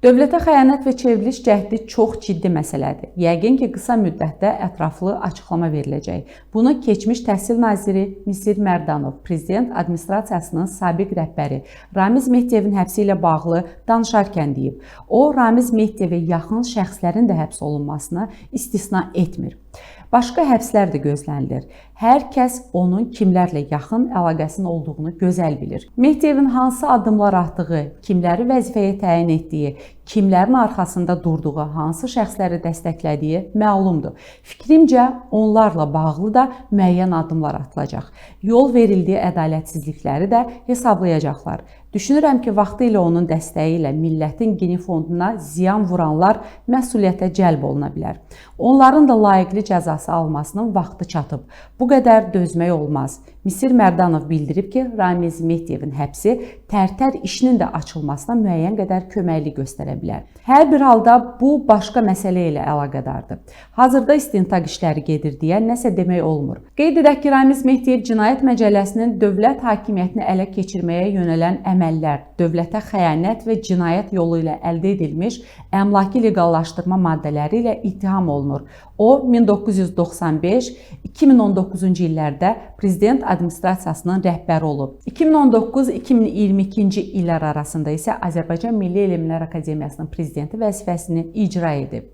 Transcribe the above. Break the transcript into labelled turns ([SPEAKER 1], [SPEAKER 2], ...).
[SPEAKER 1] Dövlətə xəyanət və çevriliş cəhdi çox ciddi məsələdir. Yəqin ki, qısa müddətdə ətraflı açıqlama veriləcək. Bunu keçmiş Təhsil naziri Misir Mərdanov, Prezident Administrasiyasının sabiq rəhbəri Ramiz Mehdiyevin həbsi ilə bağlı danışarkən deyib. O, Ramiz Mehdiyevə yaxın şəxslərin də həbs olunmasını istisna etmir. Başqa həbslər də gözlənilir. Hər kəs onun kimlərlə yaxın əlaqəsinin olduğunu gözəl bilir. Mehdiyevin hansı addımlar atdığı, kimləri vəzifəyə təyin etdiyi, kimlərin arxasında durduğu, hansı şəxsləri dəstəklədiyi məlumdur. Fikrimcə, onlarla bağlı da müəyyən addımlar atılacaq. Yol verildiyi ədalətsizlikləri də hesablayacaqlar. Düşünürəm ki, vaxtilə onun dəstəyi ilə millətin Gini fonduna ziyan vuranlar məsuliyyətə cəlb oluna bilər. Onların da layiqli cəzası almasının vaxtı çatıb. Bu qədər dözmək olmaz. Misir Mərdanov bildirib ki, Ramiz Mehdiyevin həbsi Tərtər işinin də açılmasına müəyyən qədər köməklik göstərə bilər. Hər bir halda bu başqa məsələ ilə əlaqədardır. Hazırda istintaq işləri gedir deyə nəsə demək olmur. Qeyd edək ki, Ramiz Mehdiyev Cinayət Məcəlləsinin dövlət hakimiyyətini ələ keçirməyə yönələn əməllər, dövlətə xəyanət və cinayət yolu ilə əldə edilmiş əmlakı leqallaşdırma maddələri ilə ittiham olunur. O 1995-2019-cu illərdə Prezident Administrasiyasının rəhbəri olub. 2019-2022-ci illər arasında isə Azərbaycan Milli Elmlər Akademiyasının prezidenti vəzifəsini icra edib.